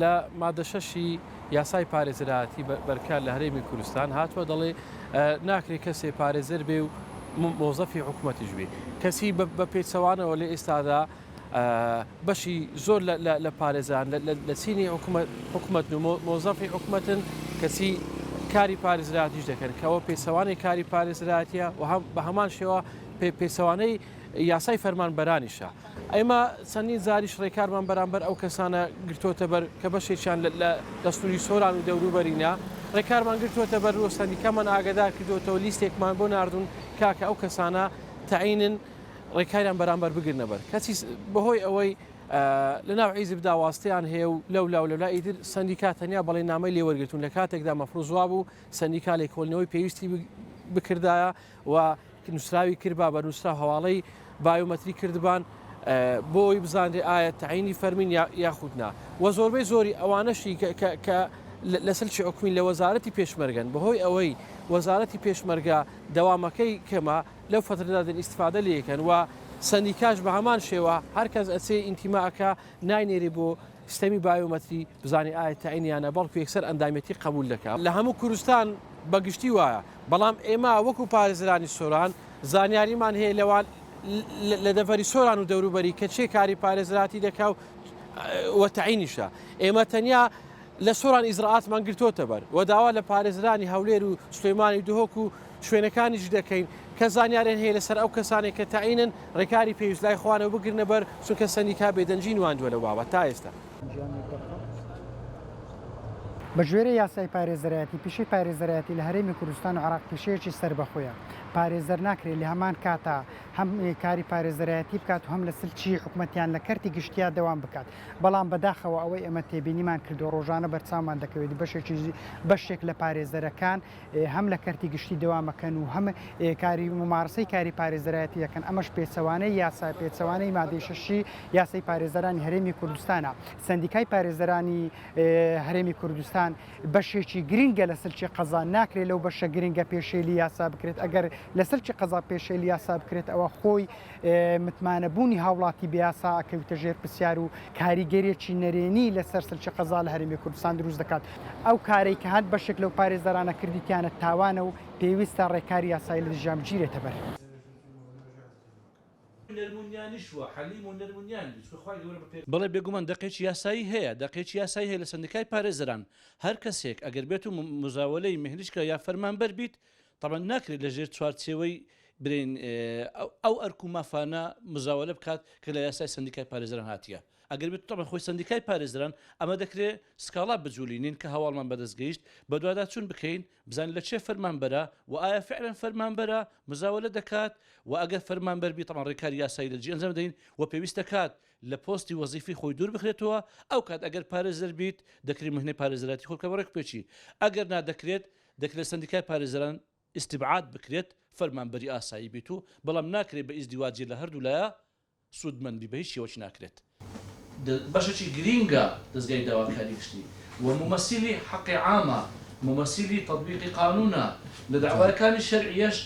لە مادە شەشی یاسای پارێزەرایەتی بەرکار لە هەرێمی کوردستان هاتووە دەڵێ ناکرێ کەسێ پارێزەر بێ و مۆزەفی حکوومەتیش بێ کەسی بە پێچەوانەوە لە ئێستادا بەشی زۆر لە پارێزان لە چینی حکوومەت و مۆزەفی حکوومەتن کەچی کاری پارێزراتیش دەکەن کەەوە پێچەوانەی کاری پارێزراتیە و هەم بە هەمان شێوە پێچەوانەی یاسای فەرمانبەرانیشە. ئێمە چەندین جاریش ڕێکارمان بەرامبەر ئەو کەسانە گرتۆتە بەر کە بەشێکیان لە سنووری سۆران و دەوروبەرینە، ڕێکارمان گرتووەتە بەر و سەندیکامان ئاگادار کردووەتەوە، لیستێکمان بۆ ناردوون کاکە ئەو کەسانە تەعینن ڕێکاریان بەرامبەر بگرنە بەر. کەچی بەهۆی ئەوەی لەناو حیزبدا واستەیان هەیە و لەولا و لەولا ئیتر سەندیکا تەنیا بەڵێننامەی لێ وەرگرتوون لە کاتێکدا مەفروز وابوو سەندیکا لێکۆڵینەوەی پێویستی بکردایە و نووسراوی کردبا بە نووسراو هەواڵەی بایۆمەتری کردبان بۆ ئەوی بزانرێ ئایا تەعینی فەرمین یاخود نا و زۆربەی زۆری ئەوانەشی کە لە سلکی حکومی لە وەزارەتی پێشمەرگەن بەهۆی ئەوەی وەزارەتی پێشمەرگە دەوامەکەی کەمە لەو فترەدا دێن ئیستفادە لێکەن و سەندیکاش بە هەمان شێوە هەر کەس ئەچێ ئینتیما ئەکا ناینێری بۆ سیستەمی بایۆمەتری بزانێ ئایا تەعین یان نا بەڵکو یەکسەر ئەندامێتی قەبول دەکا لە هەموو کوردستان بە گشتی وایە بەڵام ئێمە وەکو پارێزەرانی سۆران زانیاریمان هەیە لەوان لە دەڤەری سۆران و دەوروبەری کە چێ کاری پارێزراتی دەکا و وە تەعینیشە ئێمە تەنیا لە سۆران ئیجرائاتمان گرتۆتە بەر و داوا لە پارێزرانی هەولێر و سلێمانی و دهۆک و شوێنەکانیش دەکەین کە زانیاریان هەیە لەسەر ئەو کەسانەی کە تەعینن ڕێکاری پێویست لای خۆیانەوە بگرنە بەر چونکە سەندیکا بێدەنگی نواندووە لەو بابەت تا ئێستا. بەگوێرەی یاسای پارێزەرایەتی، پیشەی پارێزەرایەتی لە هەرێمی کوردستان و عێراق پیشەیەکی سەربەخۆیە، پارێزەر ناکرێت لە هەمان کاتا هەم کاری پارێزەرایەتی بکات و هەم لە سلکی حکومەت یان لە کەرتی گشتیا دەوام بکات، بەڵام بەداخەوە ئەوەی ئێمە تێبینیمان کردووە ڕۆژانە بەرچاومان دەکەوێت بەشێکی بەشێک لە پارێزەرەکان هەم لە کەرتی گشتی دەوام ئەکەن و هەم کاری مومارەسەی کاری پارێزەرایەتی دەکەن، ئەمەش پێچەوانەی یاسا، پێچەوانەی مادەی شەشی یاسای پارێزەرانی هەرێمی کوردستانە. سەندیکای پارێزەرانی هەرێمی کوردستان بەشێکی گرنگە لە سلکی قەزا، ناکرێت لەو بەشە گرنگە پێشێلی یاسا بکرێت، ئەگەر لە سلکی قەزا پێشێلی یاسا بکرێت ئەوە خۆی متمانەبوونی هاوڵاتی بە یاسا ئەکەویتە ژێر پرسیار و کاریگەریەکی نەرێنی لەسەر سلکی قەزا لە هەرێمی کوردستان دروست دەکات. ئەو کارەی کە هەند بەشێک لەو پارێزەرانە کردیتیانە تاوانە و پێویستە ڕێکاری یاسایی لە دژیان بگیرێتە بەر. بەڵێ بێگومان دەقێکی یاسایی هەیە، دەقێکی یاسایی هەیە لە سەندیکای پارێزەران، هەر کەسێک ئەگەر بێت و مزاوەلەی مهنیشکە یا فەرمانبەر بیت، تەبعەن ناکرێت لە ژێر چوارچێوەی برێن ئەو ئەرک و مافانە مزاوەلە بکات کە لە یاسای سەندیکای پارێزەران هاتیە. ئەگەر بێت تەبعەن خۆی سەندیکای پارێزەران ئەمە دەکرێ سکاڵا بجولینین کە هەواڵمان بەدەست گەیشت بەدواداچوون بکەین بزانین لە چێ فەرمانبەرە و ئایا فعلەن فەرمانبەرە مزاوەلە دەکات و ئەگەر فەرمانبەر بی تەبعەن ڕێکاری یاسایی لە دژی ئەنجام دەین و پێویست دەکات لە پۆستی وەزیفی خۆی دوور بخرێتەوە ئەو کات ئەگەر پارێزەر بیت دەکرێت مهنەی پارێزەراتی خۆت بکە بە ڕێکوپێکی ئەگەر نا دەکرێت دەکرێت سەندیکای پارێزەران ئیستیبعاد بکرێت فەرمانبەری ئاسایی بیت و بەڵام ناکرێت بە ئیزدیواجی لە هەردوو لایە سوودمەند بی بە هیچ شێوەکی ناکرێت. بەشێکی گرینگە دەزگای داواکاری گشتی و مومەسیلی حەقی عامە، مومەسیلی تەتبیقی قانوونە لە دەعوایەکانی شەرعیەش.